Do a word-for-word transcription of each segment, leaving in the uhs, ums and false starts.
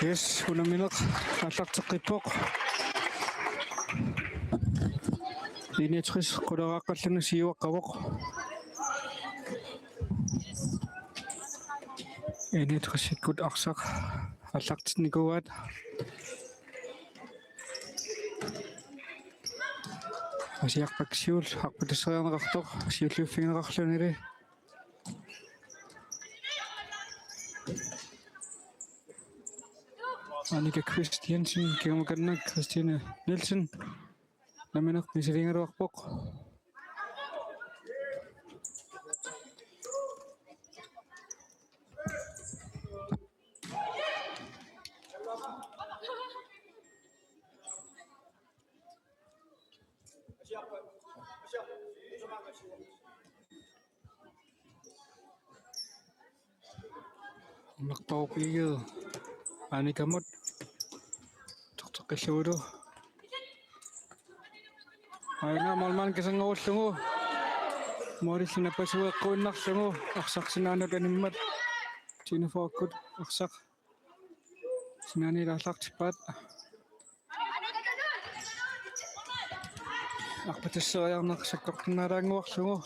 Yes, unammineq aallarteqqippoq. I niogtres qularaaqqalluni siuaqqavoq. I niogtresikkut arsaq aallartinnikuuaat. Asiarpakka siulleq arpatasseriarneqartoq, siulliuffigineqarlunili. Annika Christiansen, kingumut kanna Christine Nielsen. Nammineq misiliigaluarpoq. Arnaq Poop Egede Annikamut. Tortoqqillugulu. Aana målmand kisanngorulluni. Målillu napasueqquinnarlugu arsaq sinaanut animmat. Tine Fokkut arsaq sinaaniit aallartippaat. Arpatasseriarneq sakkortunaalaannguarlugu.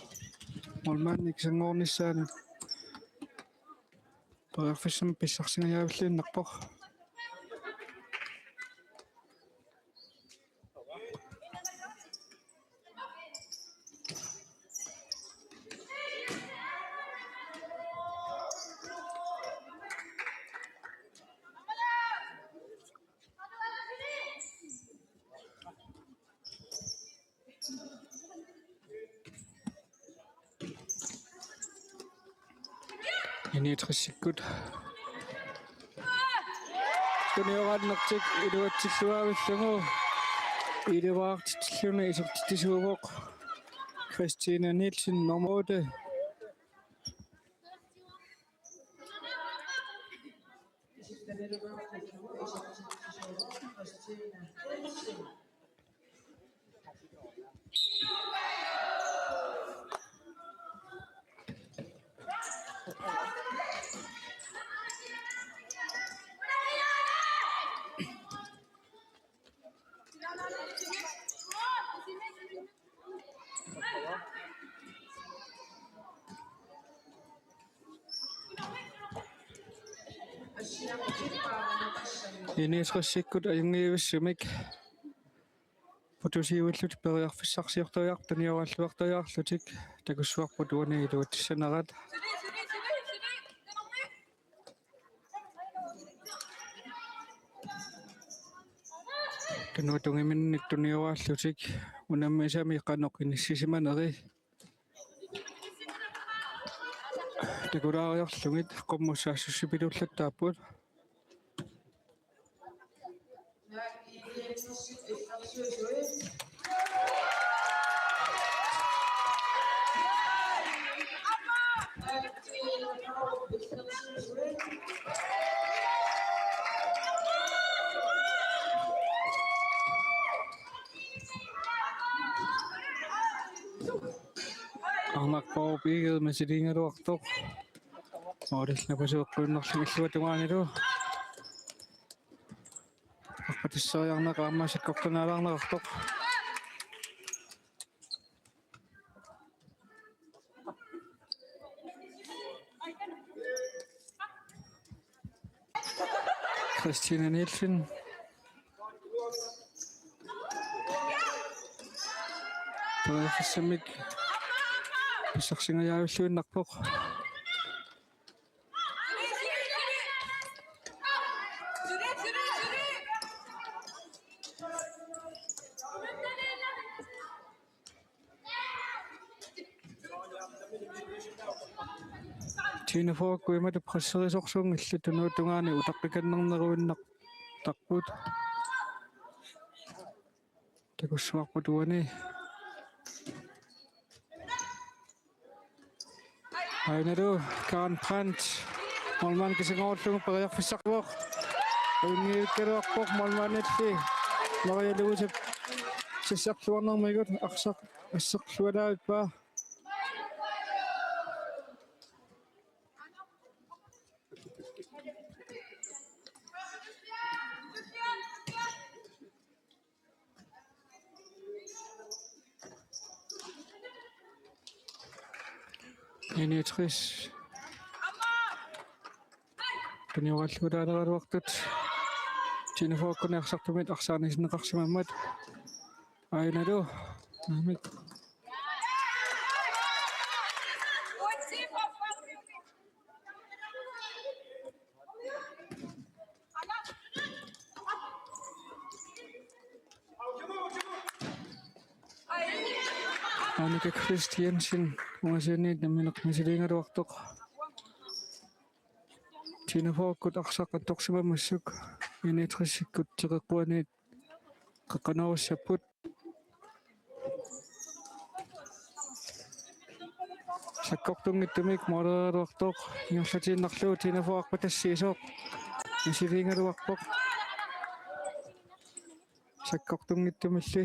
Målmandip kisanngorunissaanut periarfissamik pissarsingajavilluinnarpoq. I niogtresikkut tunioraannertik iluatsilluavillugu iluaartitsilluni isertitsisuuvoq Christine Nielsen, nummer otte. I niogtresikkut ajunngivissumik putusiuillutik periarfissarsiortariaqarlutik, tunioraalluartariaqarlutik, takussuarput uani iluatsissanerat. Tunuatungiminnit tunioraallutik unammisami qanoq inissisimaneri takulaariarlugit qummut saassussipilluallattaapput. Arnaq Poop Egede misiliigaluartoq. Målillu napasueqquinnarlugu illuatungaanilu. Arpatasseriarneq aamma sakkortunaalaarneqartoq. Christine Nielsen. Periarfissamik pissarsingajavilluinnarpoq. Tine Fokkut imatut presserisorsuunngillat, tunuata tungaani utaqqikannerneruinnartarput. Takussuarput uani. Ainalu Karen Brandt. Målmand kisanngorulluni periarfissarpoq. Ajunngikkaluarpoq målmandilli. Maria Louisep sassarluarnermigut arsaq asserluarnerpaa. I-niogtres. Tunioralluulaalegaluartut. Tine Fokkuni arsartumit arsaarnisinneqarsimammat. Ainalu. Naamik. Annika Christiansen, ungasianiit nammineq misiliigaluartoq. Tine Fokkut arsaq attorsimammassuk, I-niogtresikkut teqeqquaniit qeqqanoorussapput. Sakkortunngitsumik måleriaraluartoq, ingerlatiinnarlugu Tine Fok arpatassiisoq misiliigaluarpoq. Sakkortunngitsumilli.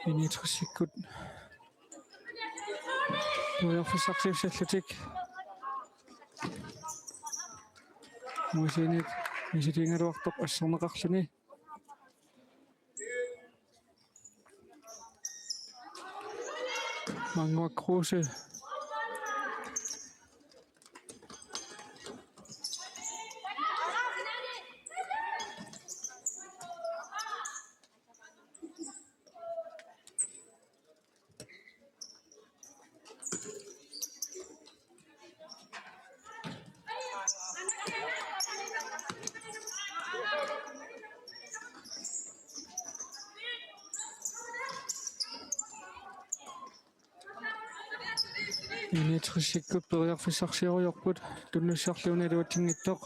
I-niogtresikkut periarfissarsiussallugit. Ungasianiit misiliigaluartoq asserneqarluni. Mangua Kruse. I-niogtresikkut periarfissarsioriarput, tunniussarlugu iluatsinngitsoq.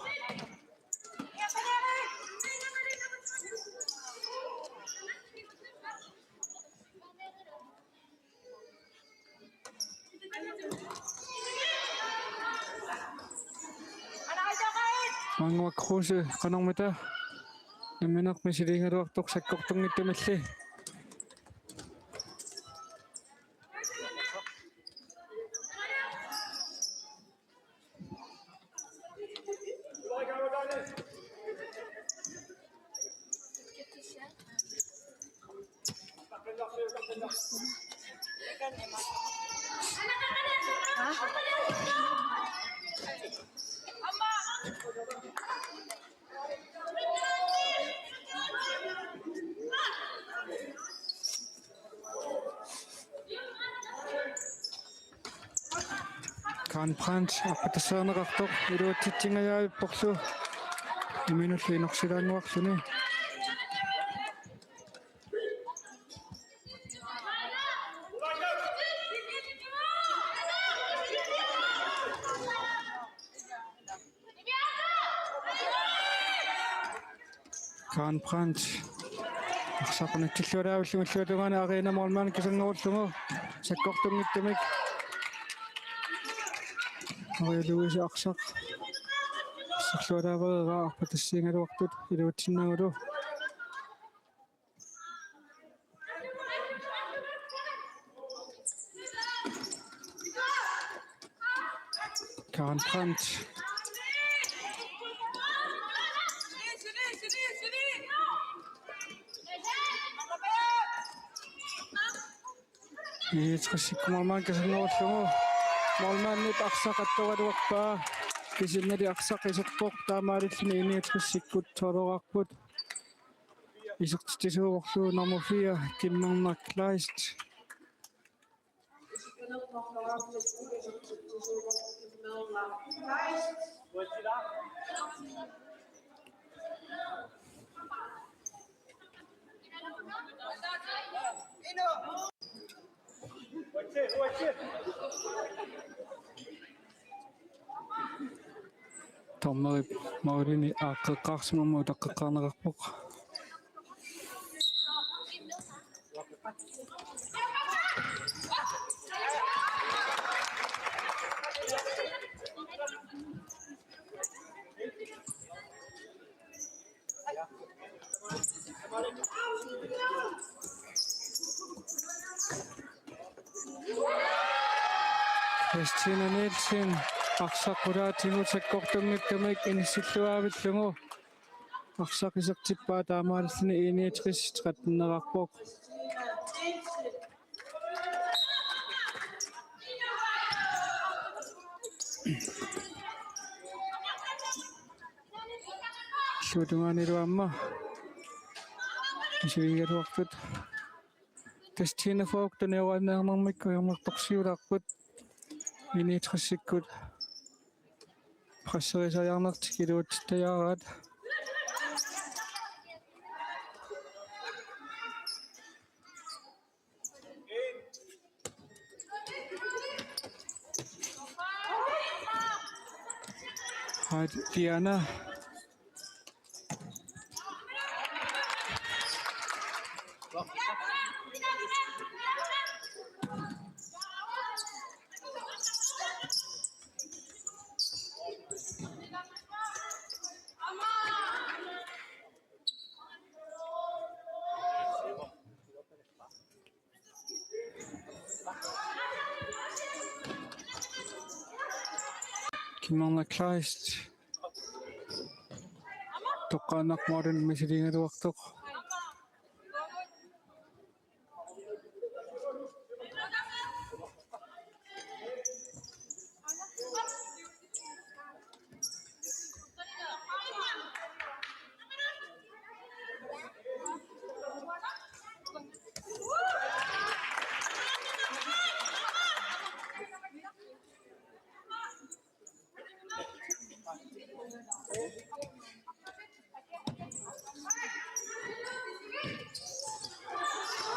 Mangua Kruse qanormita nammineq misiliigaluartoq sakkortunngitsumilli. Karen Brandt arpatassaaneqartoq iluatsitsingajaavipporlu imminullu inorsilaannguarluni. Karen Brandt. Arsaq unitsillualaavillungalu tungaani areena målmand kisanngoorlugu sakkortunngitsumik. Maria Louise arsaq. Arsarlualaavereeraa arpatassiigaluartut iluatsinnagulu. Karen Brandt. I-niogtresikkut målmand kisanngoorlugu. Målmandip arsaq attoraluarpaa. Kisiannili arsaq iserpoq, taamaalilluni I-niogtresikkut tolorarput. Isertitsisuuvorlu nummer fire, Kimmernak Kleist. Dommerip målimi aaqqeqqaarsimammat utaqqeqqaarneqarpoq. Christine Nielsen, arsaq qulaatigut sakkortunngitsumik inissilluaavillugu. Arsaq isertippaa, taamaalilluni I niogtres tretten-erarpoq. Illuatungaanilu aamma isigigaluartut. Tassa T enogfyrre tuniorniarnermik ajornartorsiulaarput. I niogtres-ikkut presserisariarnertik iluatsittajaaraat. Haa, Diana. Kimmernaq Kleist. Toqqaannaq målini misiliigaluartoq.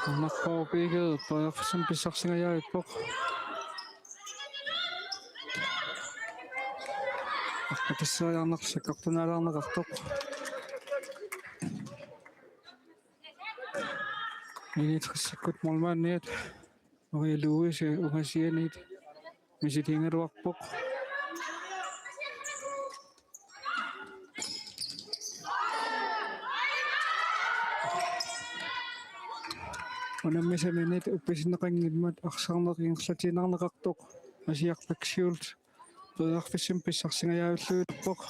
Arnarpaarup Egede periarfissamik pissarsingajavippoq. Arpatissariarnerlu sakkortunaalaarneqartoq. I niogtres-ikkut målmandiat Maria Louise ungasianiit misiliigaluarpoq. Unammisaminnit uppisinneqanngimmat arsarneq ingerlatiinnarneqartoq Masiaq Bech Schulz periarfissamik pissarsingajavilluilerpoq.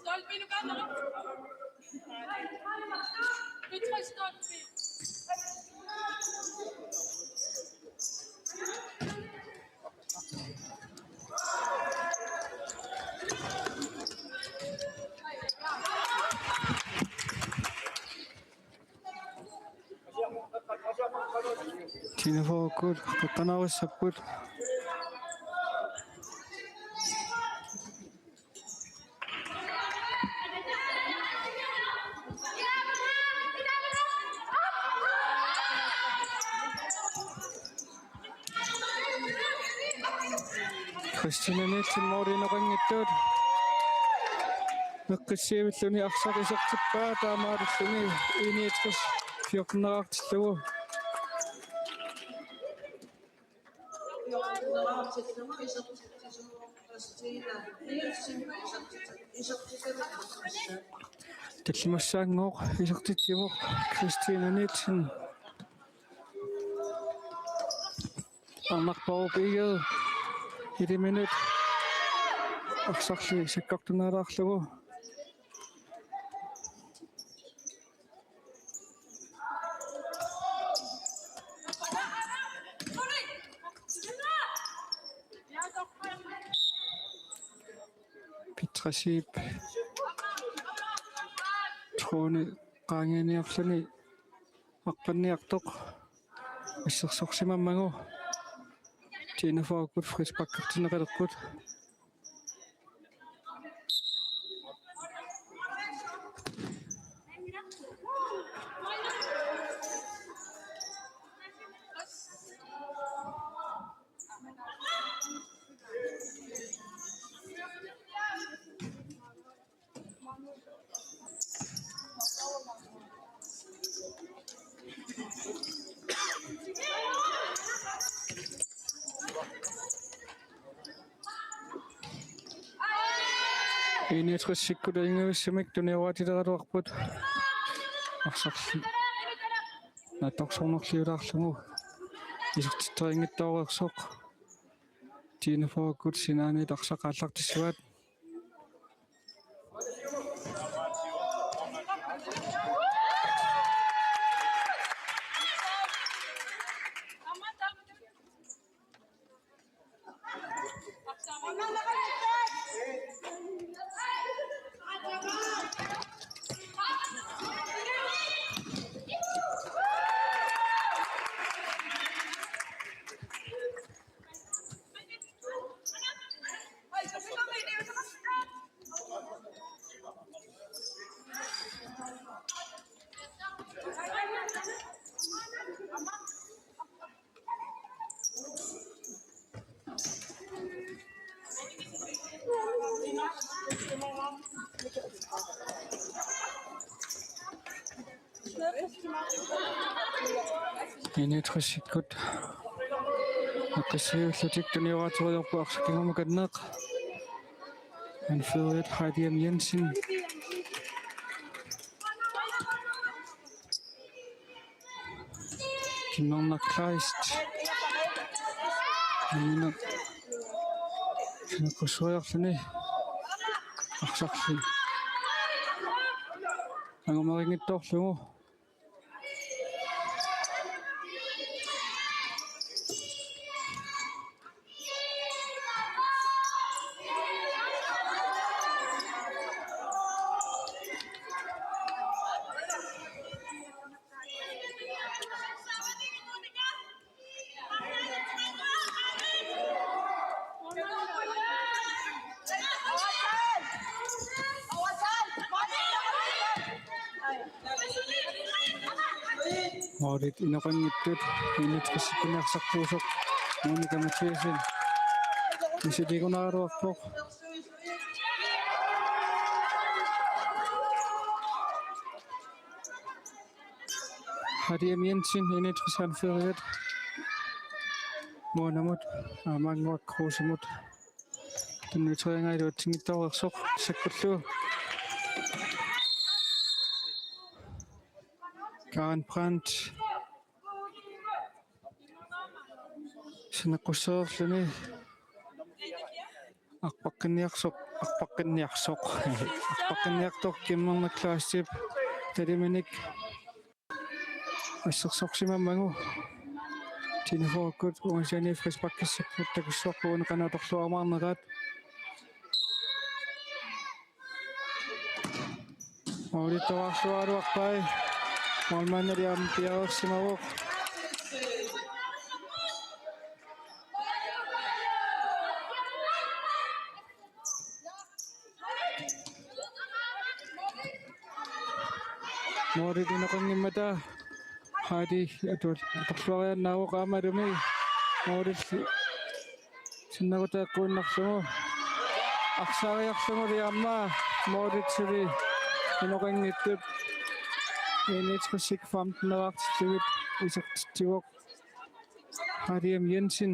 Stolpe, Lukas, nå. Petra, stolpe. T enogfyrre-kkut qeqqanaarissapput. Christina Nielsen målineqanngitsoq. Eqqissiivilluni arsaq isertippaa, taamaalilluni I niogtres fjorten-erartillugu. Tallimassaanngooq isertitsivoq Christina Nielsen. Arnarpaarup Egede iliminut arsarli sakkortunaalaarlugu. Petra Zeeb Trone qaangiiniarluni arpanniartoq assersorsimammagu T enogfyrre-kkut frisparkertinneqalerput. I niogtresikkut ajunngivissumik tunioraatileraluarput. Arsarli naatsorsornerliulaarlugu isertitserinngittooreersoq. T-enogfyrrekkut sinaaniit arsaq aallartissavat. I niogtresikkut aqqissuullutik tunioraateriarput arsaq kingumut kanneq. Anførerit Heidi M. Jensen. Kimmernaq Kleist. Kimmernaq. Saneqqussuariarluni. Arsarli angumerinngitsoorlugu. Målit inoqanngitsut, I niogtresikkut arsartuusoq Monika Mathiassen misiliigunaraluarpoq. Heidi M. Jensen, I niogtres anførerit. Moonamut, aamma Annguaq Krusemut. Tunniuteriaraa iluatsinngitsoorsoq, sakkullu. Karen Brandt. Saneqqussuariarluni. Arpaqqinniarsoq, arpaqqinniarsoq. Arpaqqinniartoq Kimmernaq Kleistip taliminik assersorsimammagu. T-enogfyrrekkut uansiani frisparkissipput takussuarput una qanoq atorluarumaarneraat. Målittoraarluaraluarpai. Målmandili aamma piareersimavoq. Målit inoqanngimmata Heidi atual-, atorluariaannaavoq aammalumi målit sinneruteeqquinnarlugu. Arsaariarluguli aamma målit suli inoqanngitsut. I niogtres femten-eraartillugit isertitsivoq Heidi M. Jensen.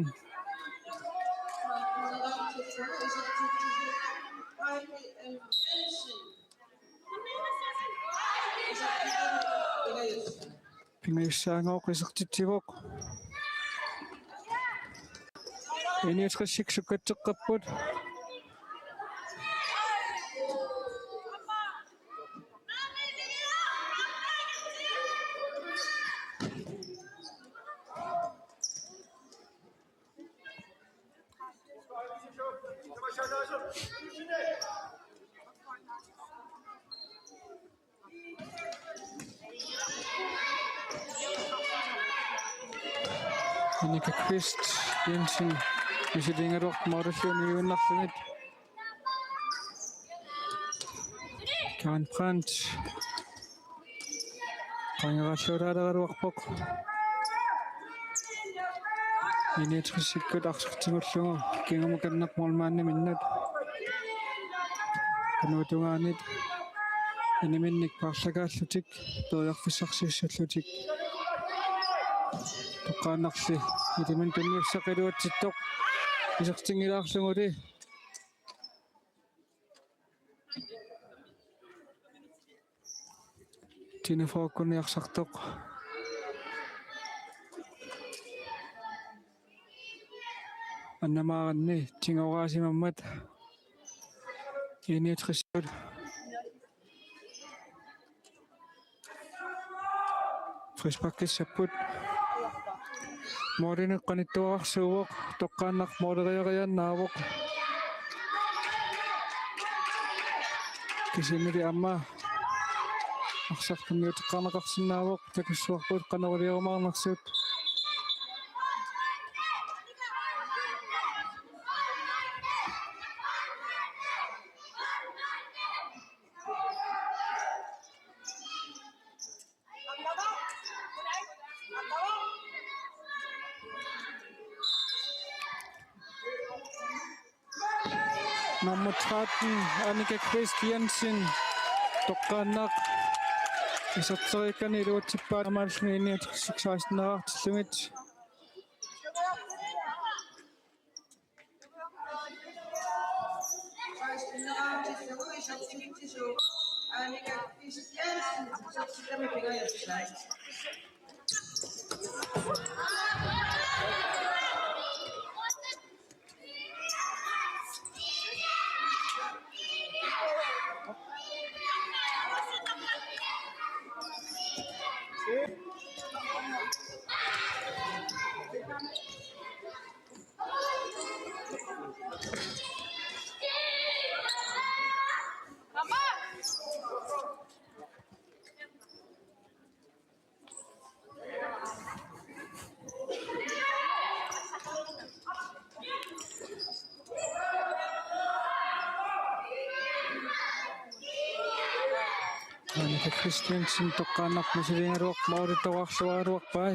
Pingajussaagooq isertitsivoq. I niogtres sukkatseqqapput. Annika Kvist Jensen misiliigaluartoq målilluunniit uinnarlugit. Karen Brandt. Qangeraalluulaaraluarpoq. I niogtresikkut arsaq tigullugu kingumut kanneq målmandiminnut. Qanuutungaanit iniminnik paarlakaallutik periarfissarsiussallutik. Toqqaannarli iliminut tunniussaq iluatsittoq isertinngilaarluguli. Tine Frøkuni arsartoq. Annamaaranni tigoraasimammat I-niogtres. Frisparkissapput. Målinik qanittuararsuuvoq, toqqaannaq måleriariaannaavoq. Kisiannili aamma arsaq tunniuteqqaarneqarsinnaavoq, takussuarput qanoq iliumaarnersut. Nummer tretten, Annika Christiansen, toqqaannaq iserteriikkani iluatsippaat, aamma I-niogtres seksten-eqartillugit. Annika Christiansen toqqaannaq misiliigaluarpoq, måli toqqarluaraluarpaa.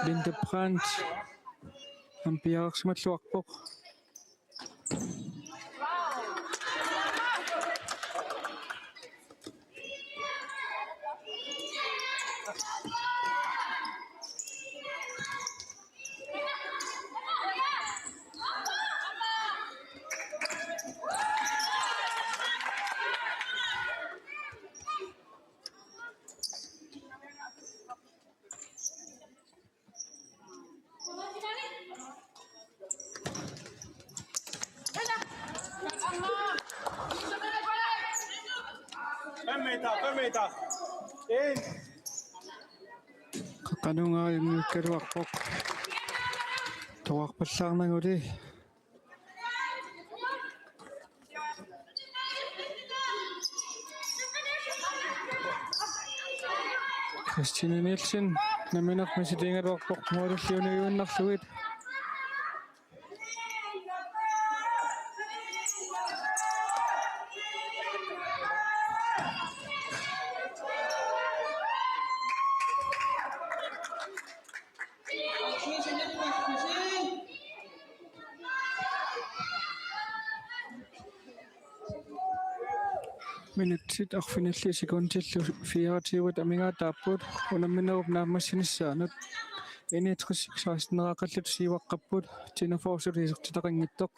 Linde Brandt aamma piareersimalluarpoq. Fem meter, fem meter. En. Qanoq aamma immikkaluarpoq. Toqqarpallaarnaguli. Christine Nielsen nammineq misiliigaluarpoq, målilli uniuinnarlugu. Minutsit arfinillit sekundillu fireogtyve amigaataapput unamminerup naammassinissaanut. I-niogtres seksten-eqartillugit siuaqqapput, Tine Frøk suli isertitaqanngitsoq.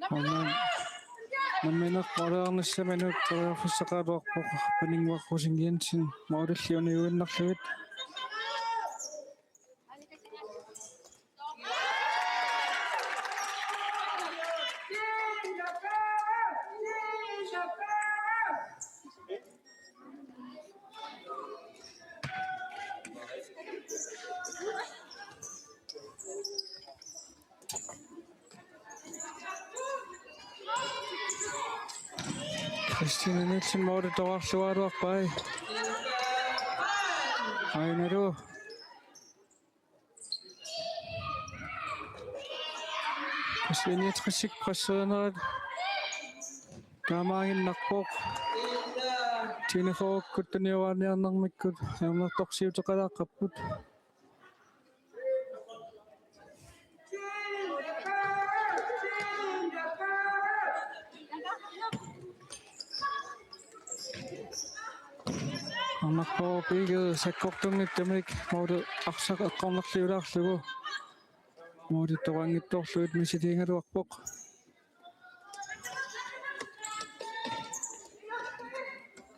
Aamma nammineq periarfissaminut periarfissaqaraluarpoq Paninnguaq Rosing Jensen, målilli uniuinnarlugu. Christine Nielsen måli toqqarluaraluarpaa. Ainalu. Christine Nielsen presserinerat. Taamaaginnarpoq. Tine Forukkut tunioraaniarnermikkut ajornartorsiuteqalaaqqapput. Arnarpoorup Egede sakkortunngitsumik måli arsaq eqqornerliulaarlugu måli toqanngitsoorlugit misiliigaluarpoq.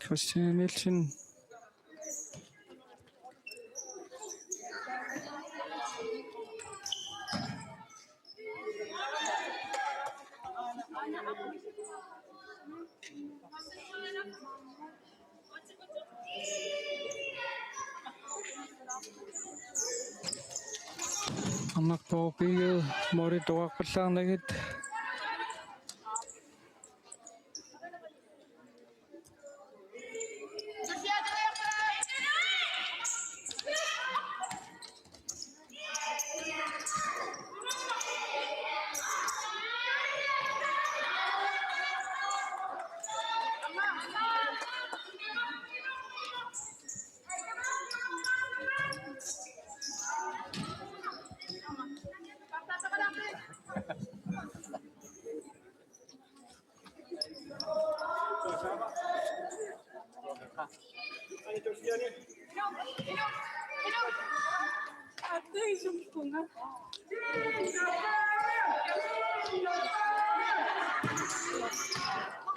Christian Nielsen. Arnarpoorup Egede måli toqarpallaarnagit.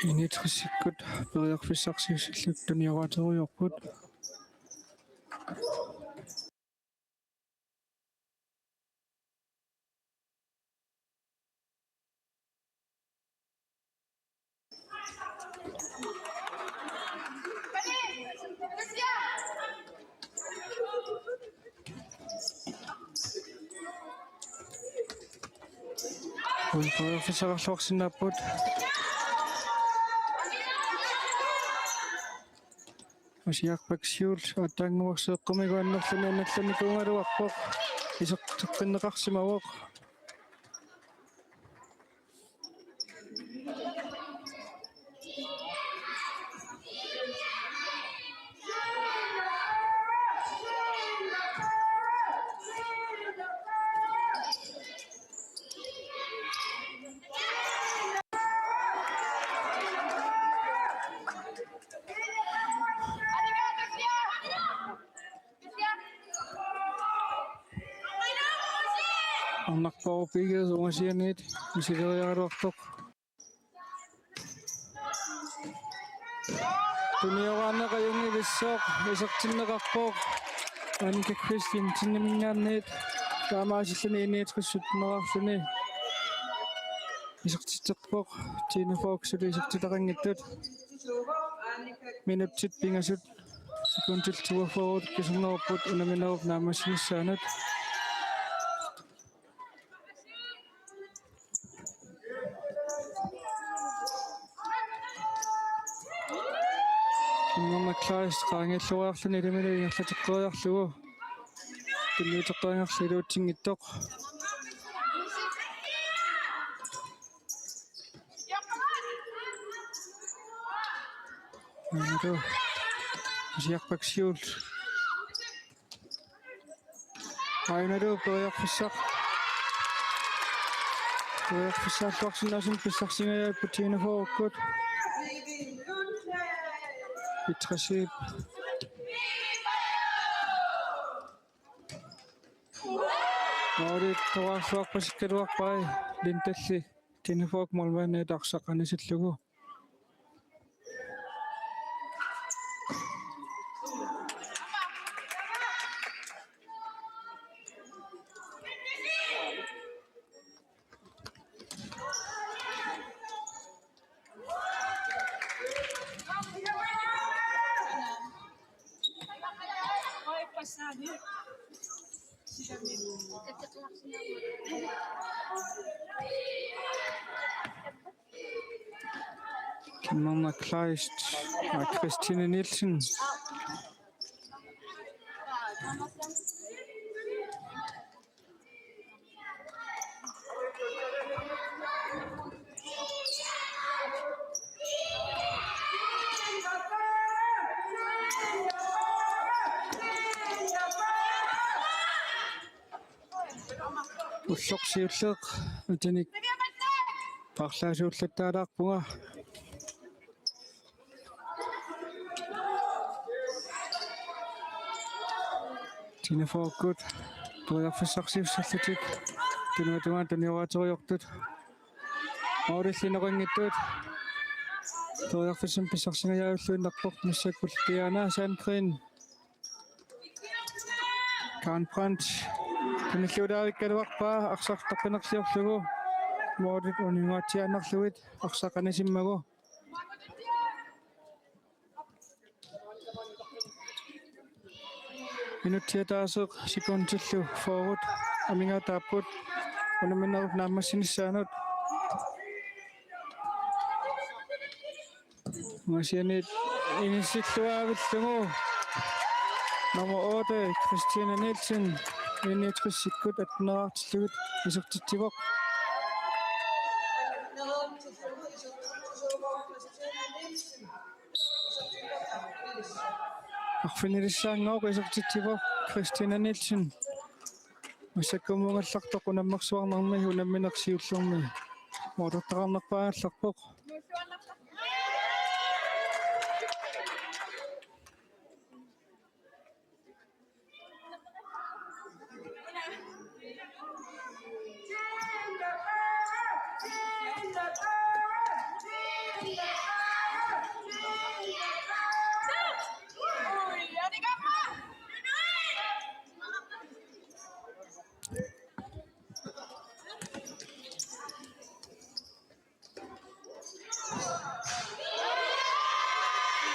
Enogtresikkut periarfissarsiussillugit tunioraatigerujoorput. Uipaafisarluarsinnaapput. Asiaq Paksiul aatsaannguaq seeqqumigut annerluni annallannikuugaluarpoq. Iserteqqinneqarsimavoq. Arnarpoorup Egede ungasianiit misileriaraluartoq. Tunioraanni qajunngivissoq isertinneqarpoq Annika Christianseniminngaanniit, taamaasilluni enogtres sytteneraarluni isertitseq- poq Tine Forup suli isertitaqanngitsut. Minutsit pingasut sekundit toogfyrre kisinngorupput unamminerup naammassinissaanut. Immernaq Kleist qaangiulluariarluni ilamilu ingerlateqqeriarlugu tunniuteqqeriarlugu iluatsinngitsoq. Aammalu Asiaq Paksiul. Aammalu periarfissaq. Periarfissaalluarsinnaasumik pissarsingajappoq Tine Forukkut. Petrasip. Måli toqarluarpasikkaluarpai Lindalli Tine Forup målmandip arsaq anisillugu. Immernaq Kleist og Christine Nielsen. Ulloq siulleq atinik paarlaasuullattaalaarpunga. T enogfyrrekut periarfissarsiussallutik tunuatungaa tunioraateriortut. Målilli inoqanngitsut periarfissamik pissarsingajaalluinnarpoq, massakkut Diana Sandgreen. Karen Brandt tunilluulavikkaluarpaa arsaq toqqinerliorlugu. Målit uningaatsiaannarlugit arsaq anisimmagu. Minutsit ataaseq sekundillu fyrre amigaataapput unamminerup naammassinissaanut. Ungasianiit inissilluaavillugu nummer otte, Christina Nielsen, enogtresikkut atteneraartillugit isertitsivoq. Arfinilissaannguaq isertitsivoq Christina Nielsen. Massakkumut ungallartoq unammersuarnermi unammineq siullermi målertaqarnerpaagallarpoq.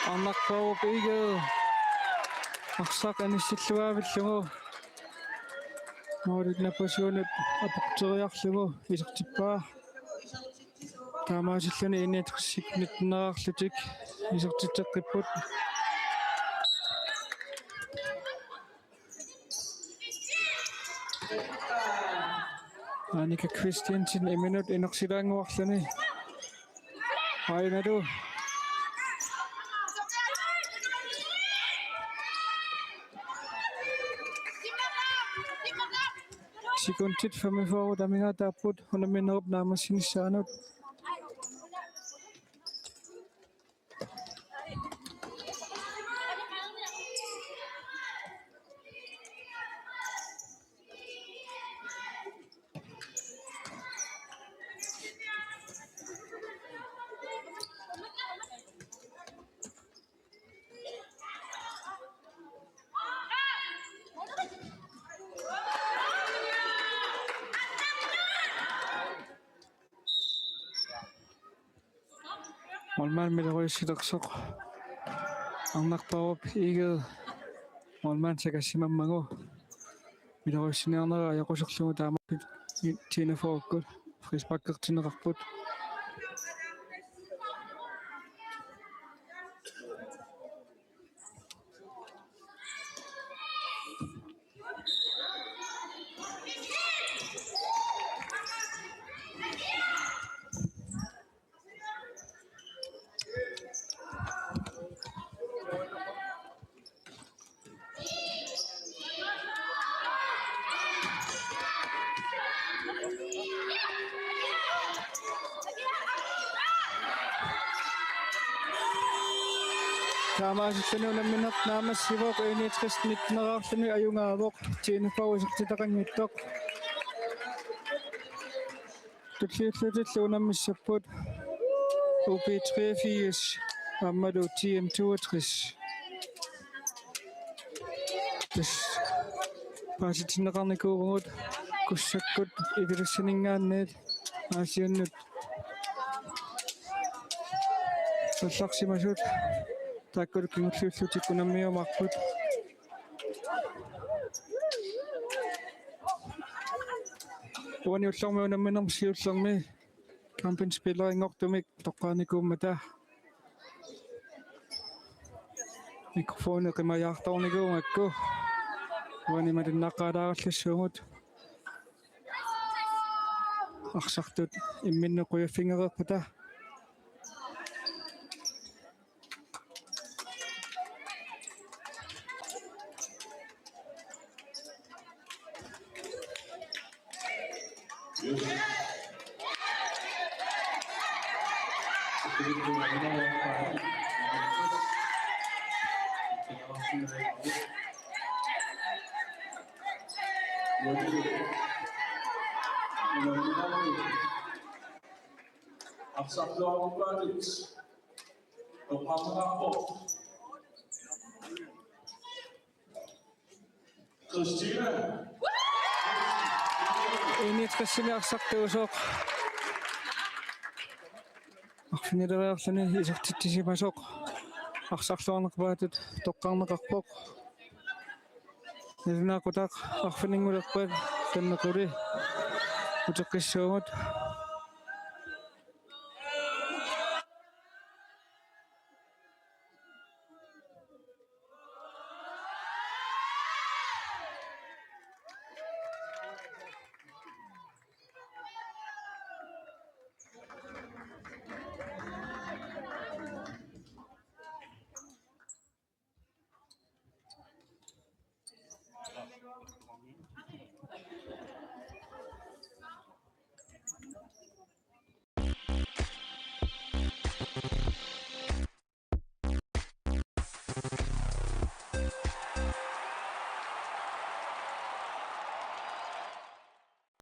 Arnaq Bourup Egede arsaq inissilluaavillugu målit napasuunut aporteriarlugu isertippaa. Taamaasilluni enogtresikkut nitteneraarlutik isertitseqqipput. Annika Christiansen imminut inersilaannguarluni. Ainalu. Sekundit femogfyrre amigaataapput unamminerup naammassinissaanut. Målmand Mette Røsilersoq. Arnaq Bourup Egede målmand sakassimammagu. Mette Røsiniarnera ajoquserlugu taama T enogfyrrekut frisparkertinneqarput. Taamaasilluni unammineq naammassivoq, enogtres nitteneraarluni ajugaavoq, T enogfyrre isertitaqanngitsoq. Tulliullutillu unammissapput U B treogfirs aammalu T M toogtres. Tassa paasitinneqarnikuuvugut Kussakkut Ilulissaninngaanniit Aasiannut aallarsimasut, taakkulu kingulliullutik unammiumaarput. Uani ullormi unamminermi siullermi kampinspilleqanngortumik toqqaanikuummata mikrofoni qimajaartornikuugakku uani malinnaqqaalaarallassuugut. Arsartut imminnut qujaffigereerpata. Arsarluarpaatit toqqarneqarpoq Christina. Enogtresimi arsartuusoq. Arfinileriarluni isertitsisimasoq. Arsarluarnerpaatut toqqarneqarpoq. Nalunaaqutaq arfininngorpat tannequli uteqqissuugut.